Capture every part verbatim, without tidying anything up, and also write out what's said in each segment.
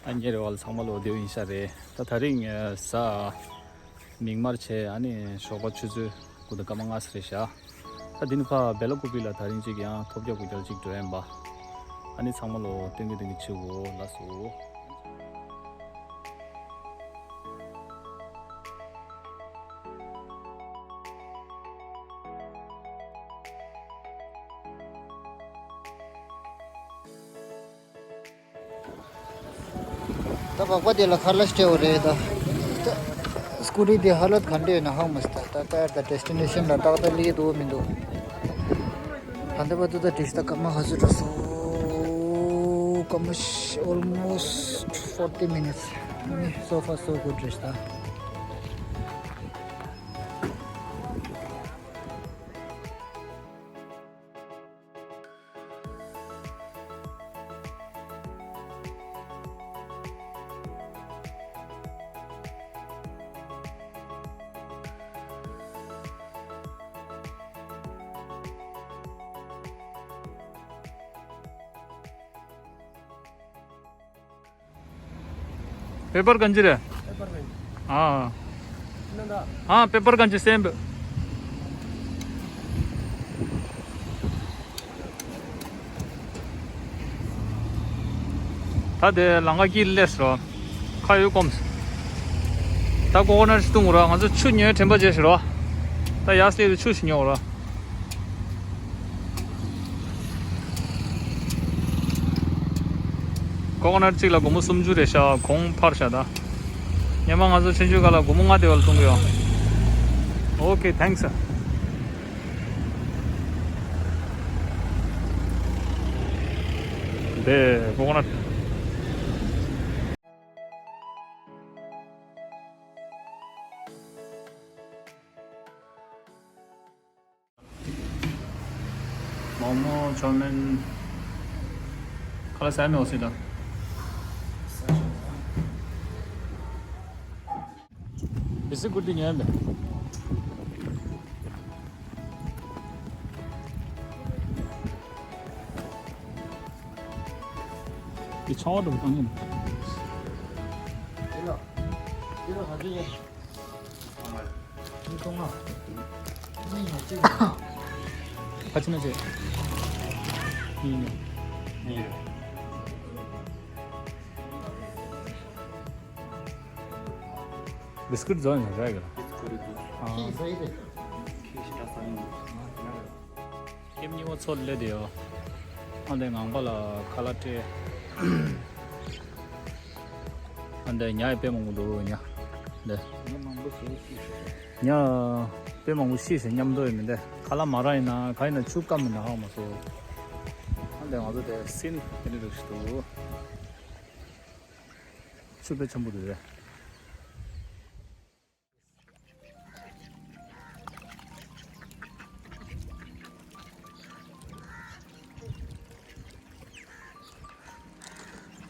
ཨ་ཉེ་རེ་བ་ལ་ཚང་མ་ལོ་བདེ་བོ་ཡིན་ཤག་རེད། ད་དེ་རིང་གཟའ་མིག་དམར་བྱས། ཨ་ནི་ཞོགས་པ་ཆུ་ཚོད་དགུ་དང་སྐར་མ་ལྔ་ཙམ་རེད་ཤག་ད་འདི་ནས་ཕར་སྦེ་ལ་ཀུ་པི་ལ་དེ་རིང་གཅིག་ཡང་ཐོལ་རྒྱག་རྐུབ་རྒྱག་ཅིག་འགྲོ་ཡིན་པ། ཨ་ནི་ཚང་མ་ལོ་སྟོན་གི་སྟོན་གི་བྱེད་དགོས། ལགས་སོ། ད་སྦག་སྦག་དེ་ལ་ཁ་ལག་སྤྲད་དགོས་རེད་ད། ད་སྐུ་རི་དེ་ཧ་ལད་ག་འདྲ་ཡོད་ན་ཧ་གོ་མ་སོང་། ད་ད་ད་ད་ཌེ་སི་ཊི་ནེ་ཤན་ལ་ཏག་ཏག་སླེབས་འདུག་མི་འདུག་ད་ལྟ་བར་དུ་ད་དྲིས་ད་སྐར་མ་ག་ཚོད་འགྲོ་སོང་། སྐར་མ་almost forty minutes. So far so good རེད་ད། पेपर गंज रे। पेपर गंज। हाँ। नंदा। हाँ, पेपर गंज सेम। ད་དེ་ལམ་ཁ་དཀྱིལ་སླེབས་སོང་། ཁ་ཡོད་སྐོམ། ད་ཀོ་ཀོ་ནཊ་ཞིག་བཏུང་ར། ང་ཚོ་ཆུ་ཉོས་དྲན་པ་བརྗེད་ཤག་ར། ད་ཡར་སླེབས་དུས་ཆུ་ཞིག་ཉོ་ར། ཀོ་ཀོ་ནཊ་གཅིག་ལ་སྒོར་མོ་སུམ་ཅུ་རེད་ཤག་གོང་འཕར་ཤག་ད། སྔོན་མ་ང་ཚོ་ཆུང་ཆུང་སྒང་ལ་སྒོར་མོ་ལྔ་དེ་བ་ལ་བཏུང་གི་ཡོད། Okay, thanks. འདི་ཀོ་ཀོ་ནཊ། མོག་མོག་ཅོ་མིན། ཁ་ལག་ཟ་མི་འོ་སི་ད། ལི་སི་ཀུ་ཏི་ཉོས་པས། འདི་ཆང་བ་འདྲ་པོ་བཏང་ཉིན། འདི་ལ། འདི་ལ་ག་ཚོད་ཡིན། ཁ་ཆེ་ན་ཆེ། གཉིས་ནས། གཉིས་རེད། བིས་ཀིཊ་བཟོ་ཡིན་རེད་གི། ཨ། ཁྱེད་གཉིས་པ་ཚོ་སླེབས་དེ་ཡོད། ཨ་འདི་ངང་པ་ལ་ཁ་ལག་སྤྲད། ཨ་འདི་ཉ་ཡི་དཔེ་མང་པོ་འདུག་ཉ། འདི། ཉ་མང་པོ་ཞིག་ཤི་ཤི། ཉ་དཔེ་མང་པོ་ཤི་ཤི་མཉམ་དུ་ཡོད་མི་འདི། ཁ་ལག་མ་རག་ཡིན་ན་ག་ཡིན་ན་ཆུ་སྐམ་མིན་ན་ཧ་མ་སོང་། ཨ་འདི་ང་ཚོ་དེ་སིན་དེ་འདྲ་རིགས་ཤིག་འདུག་ཆུ་དཔེ་ཆེན་པོ་འདུག་རེད།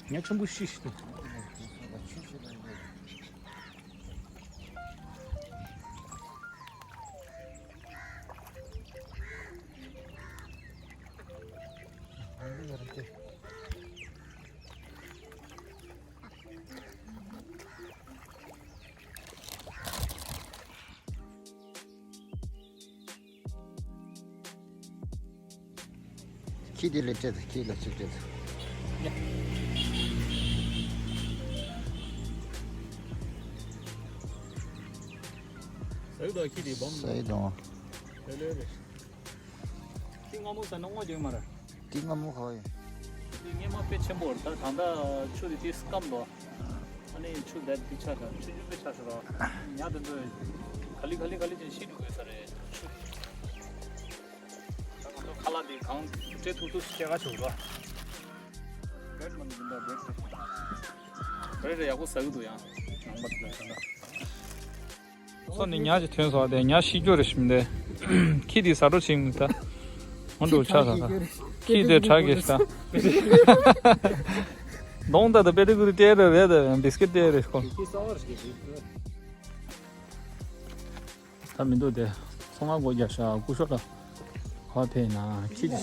ཉ་ཆེན་པོ་ཤི་ཤི་འདུག་ཁྱི་དེ་ལ་སྤྲད་དང་། ཁྱི་ལ་གཅིག་སྤྲད་དང་། ཟ་ཡི་དང་། ཁྱི་དེ་སྦོམ། ཟ་ཡི་དང་། ལེ་ལེ་རེད། ཁྱི་སྔ་མོ་ཟ་ན་སྔོ་རྒྱུ་མ་རེད། དེ་སྔ་མོ་ག་བ་ཡིན། དེ་སྔོན་མ་དཔེ་ཆེན་པོ་རེད། ད་ད་ལྟ་ཆུ་དེ་དེ་སྐམ་འདུག་ཨ་ནི་ཆུ་ལས་དེ་ཆགས་ཤག་ཆུ་ཆུ་དཔེ་ཆགས་ཤག་རོ། ཉ་དེ་ཚོས་ག་ལེ་ག་ལེ་ག་ལེ་ཅན་ཤི་འགྲོ་གི་ས་རེད། ཆུ་དེ། ད་ང་ཚོ་ཁ་ལག་དེ་གང་སྤྲད་ཐུབ་ཐུབ་སྤྲད་ག་བྱུང་རོ། བེད་མ་འདུག་འདྲ་བེད་རེད། རེད་རེད། ཡག་པོ་ཟ་གི་འདུག་ཡང་ནང་པ་དེ་ལ་ད་ལྟ། སོ་ནི་ཉ་ཅིག་ཐོན་སོང་། དེ་ཉ་ཤི་རྒྱུ་རེད་ཤིམ་དེ། ཁྱི་དེ་ཟ་འགྲོ་ཕྱིན་ད། ང་འགྲོ་ཆ་ས་ས། ཁྱི་དེ་ཁྲག་གི་ཤ། གདོང་ད་ད་པེ་ཏི་ཀུ་རི་སྤྲད་རེད་རེད་ད། བིས་ཀིཊ་སྤྲད་རེད་ཁོ། ད་མི་འདུག་དེ། ཚོང་ང་སྒོ་རྒྱག་ཤག་སྐུ་ཞབས་ལ། ག་ཕེབས་ན་ཁྱི་དེ།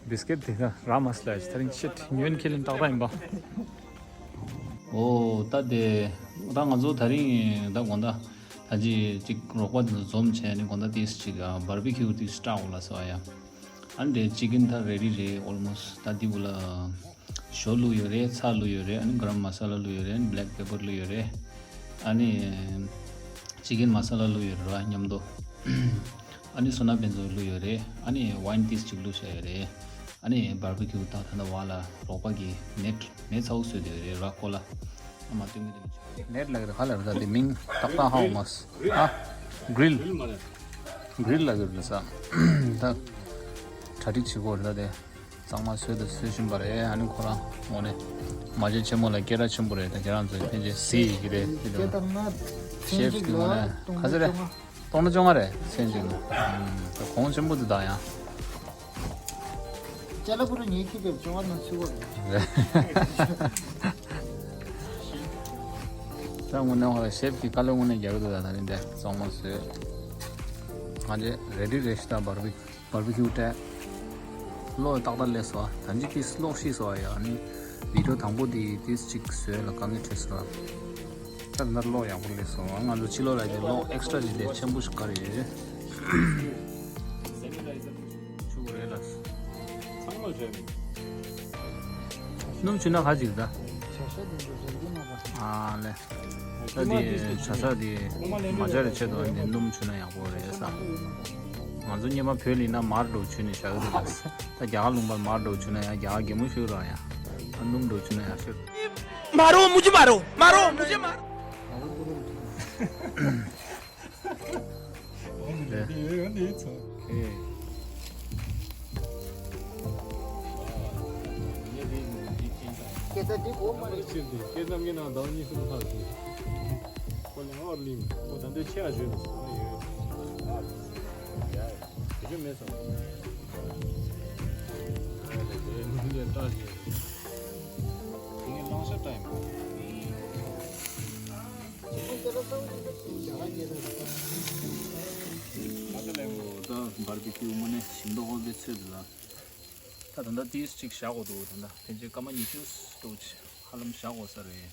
བི་སི་ཀེ་ཊི་དེ་ག་རག་མ་སོང་ལ། དེ་རིང་ཤིཊ་ཉོས་ཁས་ལེན་ཏག་ཏག་ཡིན་པ། ཨོ་ད་དེ་ད་ང་ཚོ་དེ་རིང་ད་དགོང་དག་ད་ཅི་ཅིག་རོགས་པ་དེ་ཚོ་འཛོམས་བྱས་ནས་དགོང་དག་དེ་ཅིག་བར་བི་ཁྱུ་དེ་ཅིག་སྤྲད་འོང་ལབ་སོང་ཡ། ཨ་ནི་དེ་ཅི་ཀེན་ད་རེ་ཌི་རེད། ཨོལ་མོ་སི་ཊི་ད་དེ་བུ་ལ། ཞོ་བླུགས་ཡོད་རེད། ཚྭ་བླུགས་ཡོད་རེད། ཨ་ནི་ག་རམ་མ་ས་ལ་བླུགས་ཡོད་རེད། བྷེ་ལེག་པེ་པར་བླུགས་ཡོད་རེད། ཨ་ནི་ཅི་ཀེན་མ་ས་ལ་བླུགས་ཡོད་རེད་བ་མཉམ་དུ། ཨ་ནི་སོ་ན་ཕན་ཚུན་བླུགས་ཡོད་རེད། ཨ་ནི་ཝའིན་ཏིས་ཅིག་བླུགས་བཞག་ཡོད་རེད། ཨ་ནི་བར་བི་ཁྱུ་ད་ད་ད་བ་ལ་རོགས་པ་གི་ནེཊ་ནེཊ་ཚ་བོ་བཟོས་བསྡད་ཡོད་རེད་ར་ཁོ་ལ། ཨ་མ་སྟོན་གི་འདུག་ནེཊ་ལབ་ཀྱི་རེད། ག་ལབ་རེད་ད། དེ་མིང་ཏག་ཏག་ཧ་གོ་མ་སོང་ཨ། གྷི་རིལ། གྷི་རིལ་ལབ་ཀྱི་རེད་ས། ད་གྲ་སྒྲིག་བྱེད་དགོས་རེད་ད་དེ། གཙང་མ་བཟོས་དང་བཟོ་བཞིན་པ་རེད། ཨ་ནི་ཁོ་རང་ངོ་ནས་མ་བྱན་ཆེན་མོ་ལ་སྐད་གྲགས་ཆེན་པོ་རེད། ད་ཁྱེད་རང་ཚོས་ཕན་ཆད་གཟིགས་ཀྱི་རེད། དེ་དང་ཤེཕ་གི་ངོ་ནས་ག་ཚོད་རེད། སྟོང་ཕྲག་བཅོ་ལྔ་རེད། མཚན་གཅིག་ལ། ད་གོང་ཆེན་པོ་འདི་དག་ཡང་ཅ་ལག་པུ་རུ་ཉིས་ཁྱི་པའི་བཅོ་ལྔ་ན་ཚུད་པ་རེད། ད་དངོས་གནས་ཧོ་ལ་ཤེཕ་གི་དཀའ་ལས་དངོས་གནས་རྒྱག་གི་འདུག་ད་ད་རིང་འདི་གཙང་མ་བཟོས། ང་ཚོ་རེ་ཌི་རེད་ཤག་ད་བར་བི་བར་བི་ཁྱུ་སྤྲད། གློག་ཏག་ཏག་སླེབས་སོང་། ད་ཅི་ཏིས་གློག་ཤི་སོང་ཡ། ཨ་ནི་བི་ཌིའོ་དང་པོ་དེ་ཏིས་གཅིག་བཟོས་ལ་དཀའ་ངལ་འཕྲད་སོང་། ད་ད་གློག་ཡག་པོ་སླེབས་སོང་། ང་ཚོ་ཕྱི་ལོགས་ལ་དེ་གློག་ཨེག་སི་ཊ་ར་ཅིག་དེ་ཆེན་པོ་ཞིག་བཀར་ཡོད། ཆུ་བོ་རེད་ལ། ཚང་མ་བྱས་མེད། སྣུམ་བྱུག་ན་ག་ཅིག་ད། བྱ་ཤ་དེ་ཚོ་རེད་འདུག་མ་པ། ཨ་ལེ། ད་དེ་བྱ་ཤ་དེ་མ་བྱ་རེ་ཆེད་དུ་འདི་སྣུམ་བྱུག་ན་ཡག་པོ་རེད་ས། ང་ཚོ་སྔོན་མ་བོད་ལ་ཡིན་ན་མར་འདྲ་བོ་བྱུག་ནས་བཞག་གི་འདུག་ད་རྒྱ་གར་ལུང་པར་མར་འདྲ་བོ་བྱུག་ན་ཡང་རྒྱ་གར་གད་མོ་ཤོར་ར་ཡ། ཨ་སྣུམ་འདྲ་བོ་བྱུག་ན་ཡག་ཤོས། मारो मुझे, मारो, मुझे मारो। སྐད་ཆ་འདི་གོ་མ་རེད། ཁྱེད་ཚོ་ངའི་ནང་ཟླ་བ་གཉིས་གསུམ་ལྷག་ཟིན། ཁོ་ལ་ངོ་ལིམ་ཁོ་ད་འདོད་ཆེ་བ་བྱོས་ནས་སོང་ཡོད། དེ་ཚོ་མེད་སོང་། དེ་ནི་ལས་སྟངས་ཤིག་དེ་ངས་བླང་བྱ་བཏང་ཡིན་པ། ད་བར་བི་ཁྱུ་དངོས་གནས་ཞིམ་མདོག་ཁ་པོའི་ཚོད་འདུག་ལ། ད་ད་ལྟ་ཏིས་གཅིག་བཞག་དགོས་འདུག་ད་ལྟ་ཕལ་ཆེར་སྐར་མ་ཉི་ཤུ་འདུག་ཧ་ལམ་བཞག་དགོས་ས་རེད།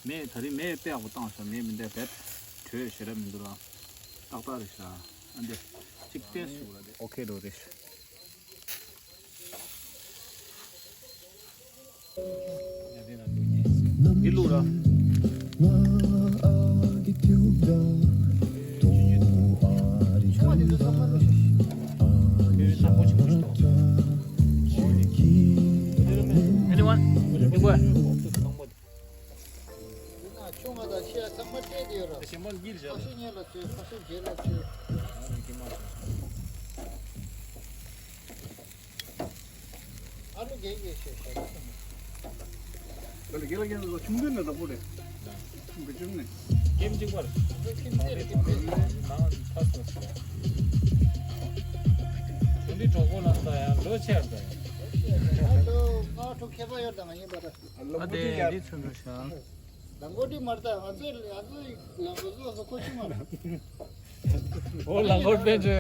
མེ་ད་རིང་མེ་དཔེ་ཡག་པོ་བཏང་ཤག་མེ་མི་འདྲ་བེད་དྲོད་ཞེ་དྲག་མི་འདུག་ལ། ཏག་ཏག་རེད་ཤག་ཨ་འདི་གཅིག་ཏེས་ཞུ་ར་དེ་ཨོ་ཁེ་འགྲོ་རེད་ཤག་འདི་བླུགས་ར། Anyone? ཆུང་བ་དང་ཆེ་བ་ཚང་མ་སྤྲད་དེ་ཡོད་ར། ཁ་ཤས་སྔོན་ལ་བཅོས། ཁ་ཤས་རྗེས་ལ་བཅོས། ཨ་ལུ་རྒྱས་རྒྱས་བཤད་བཤད་ན་སོང་། དེ་ལ་རྒྱལ་ལ་རྒྱལ་ལ་ཆུང་དུས་ནས་བདག་པོ་རེད། ཆུང་དུས་ནས། ཀེམ་གཅིག་པར། ཁྱིམ་ཚེ་རེད་ཀེམ་ཚེ། ནང་ཕ་སོ་སོ། དེ་འདྲའི་གྲོགས་པོ་ལ་ལྟ་ཡང་ལོ་ཆེ་བར་ལྟ་ཡང་། ལོ་ལྔ་དྲུག་ཁྱད་པར་ཡོད་དང་ཡིན་པ་རེད། ཨ་དེ་འདི་ཚོ་འགྲོ་ཤག་ལམ་གོ་འདི་མར་ད་ང་ཚོའི་ང་ཚོའི་ལམ་གོ་བཟོ་བཟོ་ཁོ་ཆུང་མ་རེད། ཨོ་ལམ་གོ་དཔེ་བྱོས།